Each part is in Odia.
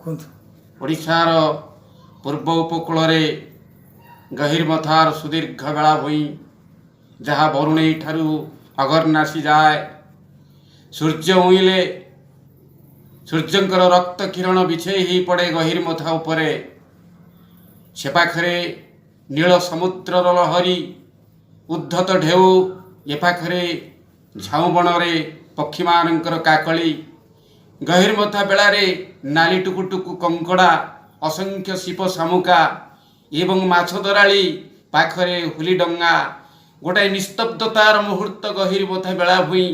କୁହନ୍ତୁ। ଓଡ଼ିଶାର ପୂର୍ବ ଉପକୂଳରେ ଗହିରମଥାର ସୁଦୀର୍ଘ ବେଳାଭୂଇଁ, ଯାହା ବରୁଣେଇ ଠାରୁ ଅଗରନାସି ଯାଏ। ସୂର୍ଯ୍ୟ ଉଇଁଲେ ସୂର୍ଯ୍ୟଙ୍କର ରକ୍ତ କିରଣ ବିଛେଇ ହେଇ ପଡ଼େ ଗହିରମଥା ଉପରେ। ସେ ପାଖରେ ନୀଳ ସମୁଦ୍ରର ଲହରୀ, ଉଦ୍ଧତ ଢେଉ, ଏ ପାଖରେ ଝାଉଁ ବଣରେ ପକ୍ଷୀମାନଙ୍କର କାକଳି। ଗହିରମଥା ବେଳାରେ ନାଲି ଟୁକୁଟୁକୁ କଙ୍କଡ଼ା, ଅସଂଖ୍ୟ ଶିପ ଶାମୁକା ଏବଂ ମାଛ ଧରାଳି, ପାଖରେ ହୁଲି ଡଙ୍ଗା। ଗୋଟାଏ ନିସ୍ତବ୍ଧତାର ମୁହୂର୍ତ୍ତ ଗହିରମଥା ବେଳାଭୂଇଁ।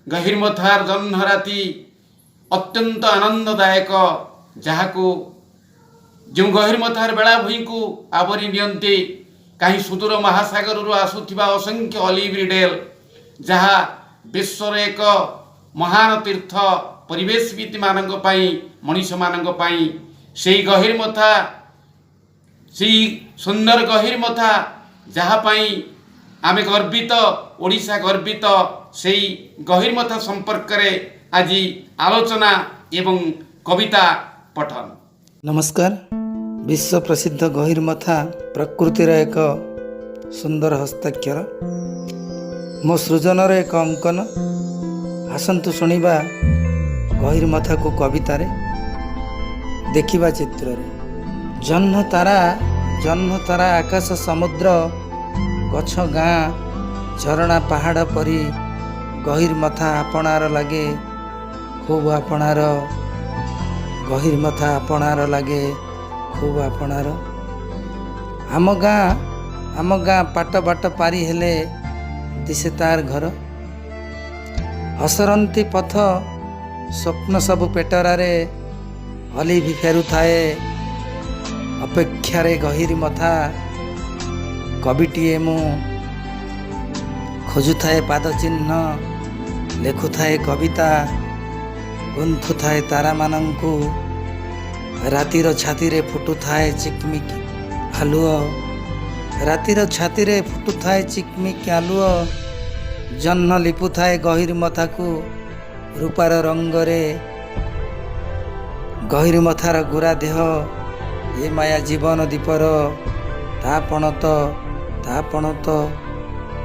ଗହିରମଥାର ଜହ୍ନ ରାତି ଅତ୍ୟନ୍ତ ଆନନ୍ଦଦାୟକ, ଯାହାକୁ ଯେଉଁ ଗହିରମଥାର ବେଳାଭୂଇଁକୁ ଆବରି ନିଅନ୍ତି କାହିଁ ସୁଦୂର ମହାସାଗରରୁ ଆସୁଥିବା ଅସଂଖ୍ୟ ଅଲିଭ୍ ରିଡଲେ, ଯାହା ବିଶ୍ୱର ଏକ ମହାନ ତୀର୍ଥ ପରିବେଶବିତ୍ମାନଙ୍କ ପାଇଁ, ମଣିଷମାନଙ୍କ ପାଇଁ। ସେଇ ଗହିରମଥା, ସେଇ ସୁନ୍ଦର ଗହିରମଥା, ଯାହା ପାଇଁ ଆମେ ଗର୍ବିତ, ଓଡ଼ିଶା ଗର୍ବିତ, ସେଇ ଗହିରମଥା ସମ୍ପର୍କରେ ଆଜି ଆଲୋଚନା ଏବଂ କବିତା ପଠନ। ନମସ୍କାର। ବିଶ୍ୱ ପ୍ରସିଦ୍ଧ ଗହିରମଥା ପ୍ରକୃତିର ଏକ ସୁନ୍ଦର ହସ୍ତାକ୍ଷର, ମୋ ସୃଜନର ଏକ ଅଙ୍କନ। ଆସନ୍ତୁ ଶୁଣିବା ଗହିରମଥାକୁ କବିତାରେ, ଦେଖିବା ଚିତ୍ରରେ। ଜହ୍ନ ତାରା, ଜହ୍ନ ତାରା, ଆକାଶ, ସମୁଦ୍ର, ଗଛ, ଗାଁ, ଝରଣା, ପାହାଡ଼ ପରି ଗହିରମଥା ଆପଣାର ଲାଗେ, ଖୁବ୍ ଆପଣାର। ଗହିରମଥା ଆପଣାର ଲାଗେ, ଖୁବ୍ ଆପଣାର। ଆମ ଗାଁ, ଆମ ଗାଁ ପାଟ ବାଟ ପାରି ହେଲେ ଦିଶେ ତାର ଘର। ଅସରନ୍ତି ପଥ ସ୍ୱପ୍ନ ସବୁ ପେଟରାରେ ଅଲିଭି ଫେରୁଥାଏ ଅପେକ୍ଷାରେ ଗହିରମଥା। କବିଟିଏ ମୁଁ, ଖୋଜୁଥାଏ ପାଦ ଚିହ୍ନ, ଲେଖୁଥାଏ କବିତା, ଗୁନ୍ଥୁଥାଏ ତାରାମାନଙ୍କୁ। ରାତିର ଛାତିରେ ଫୁଟୁଥାଏ ଚିକମିକ ଆଲୁଅ, ରାତିର ଛାତିରେ ଫୁଟୁଥାଏ ଚିକମିକ ଆଲୁଅ। ଜହ୍ନ ଲିପୁଥାଏ ଗହିରମଥାକୁ ରୂପାର ରଙ୍ଗରେ। ଗହିରମଥାର ଗୁରା ଦେହ ଏ ମାୟା ଜୀବନ ଦୀପର, ତା ପଣତ, ତା ପଣତ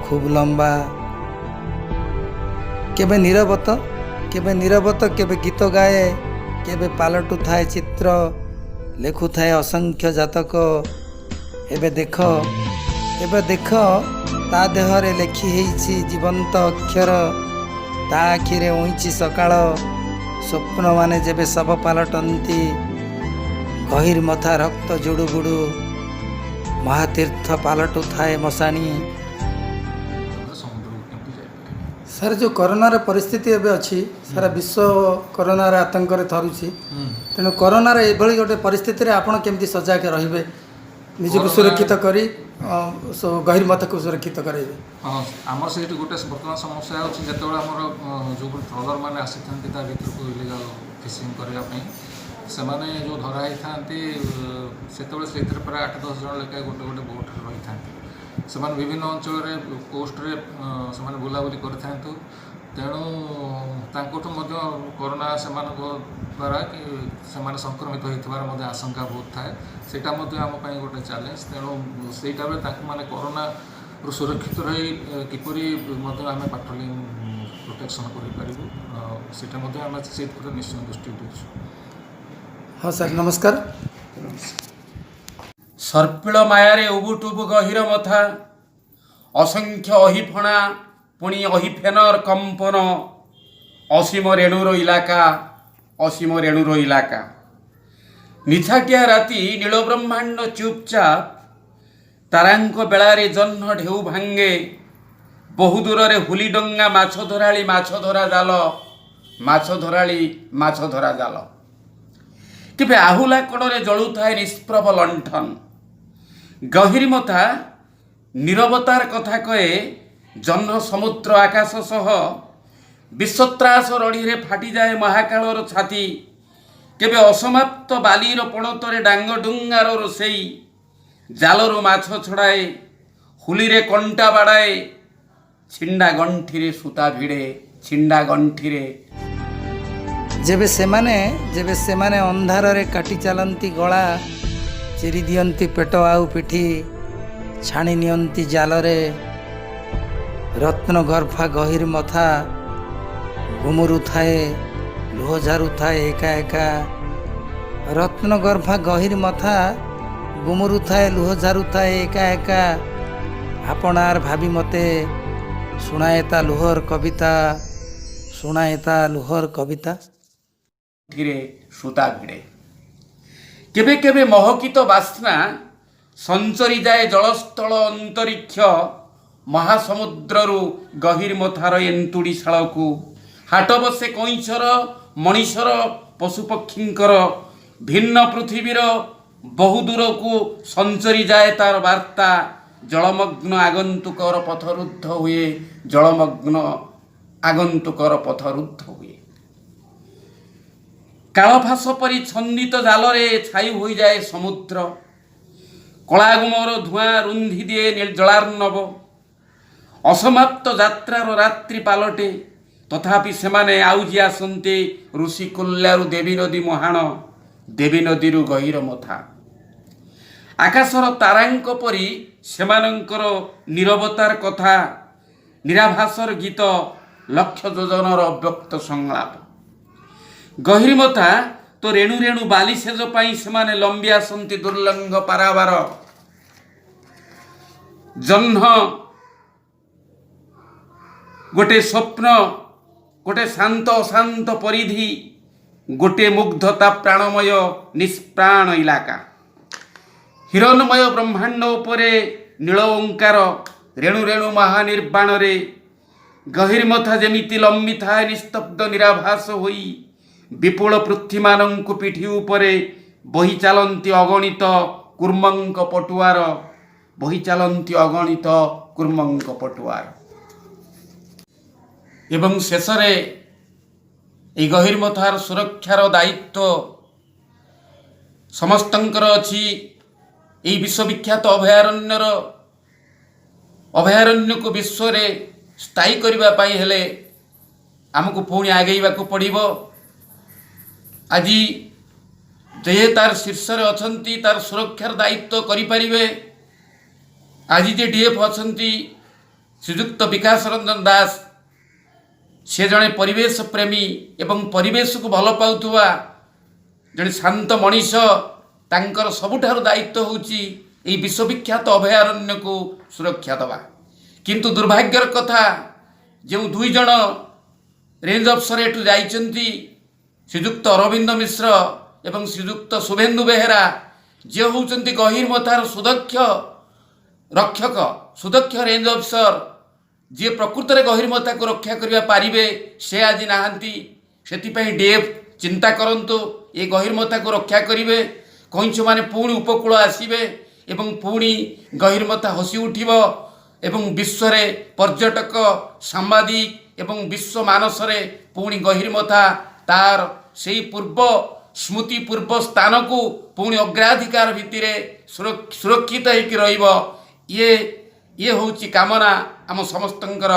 ଖୁବ୍ ଲମ୍ବା। କେବେ ନୀରବତ, କେବେ ନୀରବତ, କେବେ ଗୀତ ଗାଏ, କେବେ ପାଲଟୁଥାଏ ଚିତ୍ର, ଲେଖୁଥାଏ ଅସଂଖ୍ୟ ଜାତକ। ଏବେ ଦେଖ, ଏବେ ଦେଖ, ତା ଦେହରେ ଲେଖି ହେଇଛି ଜୀବନ୍ତ ଅକ୍ଷର, ତା ଆଖିରେ ଉଇଁଛି ସକାଳ। ସ୍ୱପ୍ନମାନେ ଯେବେ ଶବ ପାଲଟନ୍ତି, ଗହିରମଥା ରକ୍ତ ଜୁଡ଼ୁବୁଡ଼ୁ ମହାତୀର୍ଥ ପାଲଟୁଥାଏ ମଶାଣି। ସମୁଦ୍ରକୁ କେମିତି ଯାଇପାରିବେ? ସାର୍, ଯେଉଁ କରୋନାର ପରିସ୍ଥିତି ଏବେ ଅଛି, ସାରା ବିଶ୍ୱ କରୋନାର ଆତଙ୍କରେ ଥରୁଛି। ତେଣୁ କରୋନାର ଏଭଳି ଗୋଟେ ପରିସ୍ଥିତିରେ ଆପଣ କେମିତି ସଜାଗ ରହିବେ, ନିଜକୁ ସୁରକ୍ଷିତ କରି ଗହିରମଥାକୁ ସୁରକ୍ଷିତ କରାଇବେ? ହଁ, ଆମର ସେଇଠି ଗୋଟେ ବର୍ତ୍ତମାନ ସମସ୍ୟା ହେଉଛି, ଯେତେବେଳେ ଆମର ଯେଉଁ ଟ୍ରଲର ମାନେ ଆସିଥାନ୍ତି ତା ଭିତରକୁ ଇଲିଗାଲ ଫିସିଂ କରିବା ପାଇଁ, ସେମାନେ ଯେଉଁ ଧରା ହେଇଥାନ୍ତି, ସେତେବେଳେ ସେଇଥିରେ ପ୍ରାୟ 8-10 ଜଣ ଲେଖାଏଁ ଗୋଟେ ଗୋଟେ ବୋଟ୍ରେ ରହିଥାନ୍ତି। ସେମାନେ ବିଭିନ୍ନ ଅଞ୍ଚଳରେ କୋଷ୍ଟରେ ସେମାନେ ବୁଲାବୁଲି କରିଥାନ୍ତୁ। ତେଣୁ ତାଙ୍କଠୁ ମଧ୍ୟ କରୋନା ସେମାନଙ୍କ ଦ୍ୱାରା କି ସେମାନେ ସଂକ୍ରମିତ ହୋଇଥିବାର ମଧ୍ୟ ଆଶଙ୍କା ବହୁତ ଥାଏ। ସେଇଟା ମଧ୍ୟ ଆମ ପାଇଁ ଗୋଟେ ଚ୍ୟାଲେଞ୍ଜ। ତେଣୁ ସେଇଟା ବେଳେ ତାଙ୍କୁ ମାନେ କରୋନାରୁ ସୁରକ୍ଷିତ ରହି କିପରି ମଧ୍ୟ ଆମେ ପାଟ୍ରୋଲିଂ ପ୍ରୋଟେକ୍ସନ୍ କରିପାରିବୁ, ସେଇଟା ମଧ୍ୟ ଆମେ ସେଇଥିରେ ନିଶ୍ଚୟ ଦୃଷ୍ଟି ଦେଉଛୁ। ହଁ ସାର୍, ନମସ୍କାର। ସର୍ପିଳ ମାୟାରେ ଉବୁଟୁବୁ ଗହୀର ମଥା, ଅସଂଖ୍ୟ ଅହିଫଣା, ପୁଣି ଅହିଫେନର କମ୍ପନ, ଅସୀମ ରେଣୁର ଇଲାକା, ଅସୀମ ରେଣୁର ଇଲାକା। ନିଛାଟିଆ ରାତି, ନୀଳ ବ୍ରହ୍ମାଣ୍ଡ ଚୁପଚାପ, ତାରାଙ୍କ ବେଳାରେ ଜହ୍ନ ଢେଉ ଭାଙ୍ଗେ। ବହୁ ଦୂରରେ ହୁଲି ଡଙ୍ଗା, ମାଛ ଧରାଳି, ମାଛ ଧରା ଜାଲ, ମାଛ ଧରାଳି, ମାଛ ଧରା ଜାଲ। କେବେ ଆହୁଲା କଡ଼ରେ ଜଳୁଥାଏ ନିଷ୍ପ୍ରଭ ଲଣ୍ଠନ। ଗହିରମଥା ନୀରବତାର କଥା କହେ ଜହ୍ନ, ସମୁଦ୍ର, ଆକାଶ ସହ। ବିଶ୍ୱତ୍ରାସ ରଢ଼ିରେ ଫାଟିଯାଏ ମହାକାଳର ଛାତି। କେବେ ଅସମାପ୍ତ ବାଲିର ପଣତରେ ଡାଙ୍ଗ ଡୁଙ୍ଗାର ରୋଷେଇ, ଜାଲରୁ ମାଛ ଛଡ଼ାଏ, ହୁଲିରେ କଣ୍ଟା ବାଡ଼ାଏ, ଛିଣ୍ଡା ଗଣ୍ଠିରେ ସୂତା ଭିଡ଼େ, ଛିଣ୍ଡା ଗଣ୍ଠିରେ। ଯେବେ ସେମାନେ ଅନ୍ଧାରରେ କାଟି ଚାଲନ୍ତି ଗଳା, ଚିରି ଦିଅନ୍ତି ପେଟ ଆଉ ପିଠି, ଛାଣି ନିଅନ୍ତି ଜାଲରେ ରତ୍ନଗର୍ଭା ଗହିର ମଥା ଗୁମୁରୁଥାଏ, ଲୁହ ଝାରୁଥାଏ ଏକା ଏକା। ରତ୍ନଗର୍ଭା ଗହିର ମଥା ଗୁମୁରୁଥାଏ, ଲୁହ ଝାରୁଥାଏ ଏକା ଏକା। ଆପଣାର ଭାବି ମତେ ଶୁଣାଏ ତା ଲୁହର କବିତା, ଶୁଣାଏ ତା ଲୁହର କବିତା। ଏଥିରେ ସୂତା ଭିଡ଼େ। କେବେ କେବେ ମହକିତ ବାସ୍ନା ସଞ୍ଚରିଯାଏ ଜଳସ୍ଥଳ ଅନ୍ତରୀକ୍ଷ ମହାସମୁଦ୍ରରୁ ଗହିରମଥାର ଏନ୍ତୁଡ଼ିଶାଳକୁ। ହାଟ ବସେ କଇଁଛର, ମଣିଷର, ପଶୁପକ୍ଷୀଙ୍କର। ଭିନ୍ନ ପୃଥିବୀର ବହୁ ଦୂରକୁ ସଞ୍ଚରିଯାଏ ତାର ବାର୍ତ୍ତା। ଜଳମଗ୍ନ ଆଗନ୍ତୁକର ପଥରୁଦ୍ଧ ହୁଏ, ଜଳମଗ୍ନ ଆଗନ୍ତୁକର ପଥରୁଦ୍ଧ ହୁଏ। କାଳଫାସ ପରି ଛନ୍ଦିତ ଜାଲରେ ଛାଇ ହୋଇଯାଏ ସମୁଦ୍ର। କଳାଗୁମର ଧୂଆଁ ରୁନ୍ଧି ଦିଏ ଜଳାର୍ଣ୍ଣବ। ଅସମାପ୍ତ ଯାତ୍ରାର ରାତ୍ରି ପାଲଟେ। ତଥାପି ସେମାନେ ଆଉଜି ଆସନ୍ତି ଋଷିକୁଲ୍ୟାରୁ ଦେବୀ ନଦୀ ମୁହାଣ, ଦେବୀ ନଦୀରୁ ଗହୀର ମଥା। ଆକାଶର ତାରାଙ୍କ ପରି ସେମାନଙ୍କର ନିରବତାର କଥା, ନିରାଭାସର ଗୀତ, ଲକ୍ଷ ଯୋଜନର ଅବ୍ୟକ୍ତ ସଂଳାପ। ଗହିରମଥା ତ ରେଣୁ ରେଣୁ ବାଲି ସେଜ ପାଇଁ ସେମାନେ ଲମ୍ବି ଆସନ୍ତି ଦୁର୍ଲଙ୍ଘ ପାରାବାର। ଜହ୍ନ ଗୋଟେ ସ୍ୱପ୍ନ, ଗୋଟେ ଶାନ୍ତ ଅଶାନ୍ତ ପରିଧି, ଗୋଟେ ମୁଗ୍ଧତା ପ୍ରାଣମୟ ନିଷ୍ପ୍ରାଣ ଇଲାକା। ହିରଣ୍ମୟ ବ୍ରହ୍ମାଣ୍ଡ ଉପରେ ନୀଳ ଓଙ୍କାର ରେଣୁ ରେଣୁ ମହାନିର୍ବାଣରେ ଗହିରମଥା ଯେମିତି ଲମ୍ବି ଥାଏ ନିସ୍ତବ୍ଧ ନିରାଭାସ ହୋଇ। ବିପୁଳ ପୃଥ୍ୱୀମାନଙ୍କୁ ପିଠି ଉପରେ ବହି ଚାଲନ୍ତି ଅଗଣିତ କୂର୍ମଙ୍କ ପଟୁଆର, ବହି ଚାଲନ୍ତି ଅଗଣିତ କୂର୍ମଙ୍କ ପଟୁଆର। ଏବଂ ଶେଷରେ ଏହି ଗହିରମଥାର ସୁରକ୍ଷାର ଦାୟିତ୍ୱ ସମସ୍ତଙ୍କର ଅଛି। ଏହି ବିଶ୍ୱବିଖ୍ୟାତ ଅଭୟାରଣ୍ୟକୁ ବିଶ୍ୱରେ ସ୍ଥାୟୀ କରିବା ପାଇଁ ହେଲେ ଆମକୁ ପୁଣି ଆଗେଇବାକୁ ପଡ଼ିବ। ଆଜି ଯେ ତାର ଶୀର୍ଷରେ ଅଛନ୍ତି, ତାର ସୁରକ୍ଷାର ଦାୟିତ୍ୱ କରିପାରିବେ। ଆଜି ଯେ ଡିଏଫ୍ ଅଛନ୍ତି ଶ୍ରୀଯୁକ୍ତ ବିକାଶ ରଞ୍ଜନ ଦାସ, ସେ ଜଣେ ପରିବେଶ ପ୍ରେମୀ ଏବଂ ପରିବେଶକୁ ଭଲ ପାଉଥିବା ଜଣେ ଶାନ୍ତ ମଣିଷ। ତାଙ୍କର ସବୁଠାରୁ ଦାୟିତ୍ୱ ହେଉଛି ଏହି ବିଶ୍ୱବିଖ୍ୟାତ ଅଭୟାରଣ୍ୟକୁ ସୁରକ୍ଷା ଦେବା। କିନ୍ତୁ ଦୁର୍ଭାଗ୍ୟର କଥା, ଯେଉଁ ଦୁଇ ଜଣ ରେଞ୍ଜ ଅଫିସର ଏଠୁ ଯାଇଛନ୍ତି, ଶ୍ରୀଯୁକ୍ତ ଅରବିନ୍ଦ ମିଶ୍ର ଏବଂ ଶ୍ରୀଯୁକ୍ତ ଶୁଭେନ୍ଦୁ ବେହେରା, ଯିଏ ହେଉଛନ୍ତି ଗହିରମଥାର ସୁଦକ୍ଷ ରକ୍ଷକ, ସୁଦକ୍ଷ ରେଞ୍ଜ ଅଫିସର, ଯିଏ ପ୍ରକୃତରେ ଗହିରମଥାକୁ ରକ୍ଷା କରିବା ପାରିବେ, ସେ ଆଜି ନାହାନ୍ତି। ସେଥିପାଇଁ ଡିଏଫ୍ ଚିନ୍ତା କରନ୍ତୁ, ଏ ଗହିରମଥାକୁ ରକ୍ଷା କରିବେ। କଇଁଛମାନେ ପୁଣି ଉପକୂଳ ଆସିବେ ଏବଂ ପୁଣି ଗହିରମଥା ହସି ଉଠିବ ଏବଂ ବିଶ୍ୱରେ ପର୍ଯ୍ୟଟକ, ସାମ୍ବାଦିକ ଏବଂ ବିଶ୍ୱ ମାନସରେ ପୁଣି ଗହିରମଥା ତାର ସେଇ ପୂର୍ବ ସ୍ମୃତି, ପୂର୍ବ ସ୍ଥାନକୁ ପୁଣି ଅଗ୍ରାଧିକାର ଭିତ୍ତିରେ ସୁରକ୍ଷିତ ହେଇକି ରହିବ। ଇଏ ହେଉଛି କାମନା ଆମ ସମସ୍ତଙ୍କର।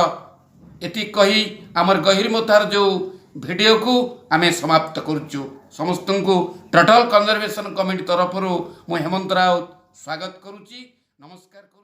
ଏତିକି କହି ଆମର ଗହିରମଥାର ଯେଉଁ ଭିଡ଼ିଓକୁ ଆମେ ସମାପ୍ତ କରୁଛୁ। ସମସ୍ତଙ୍କୁ ଟର୍ଟଲ କନଜରଭେସନ କମିଟି ତରଫରୁ ମୁଁ ହେମନ୍ତ ରାଉତ ସ୍ୱାଗତ କରୁଛି, ନମସ୍କାର କରୁଛି।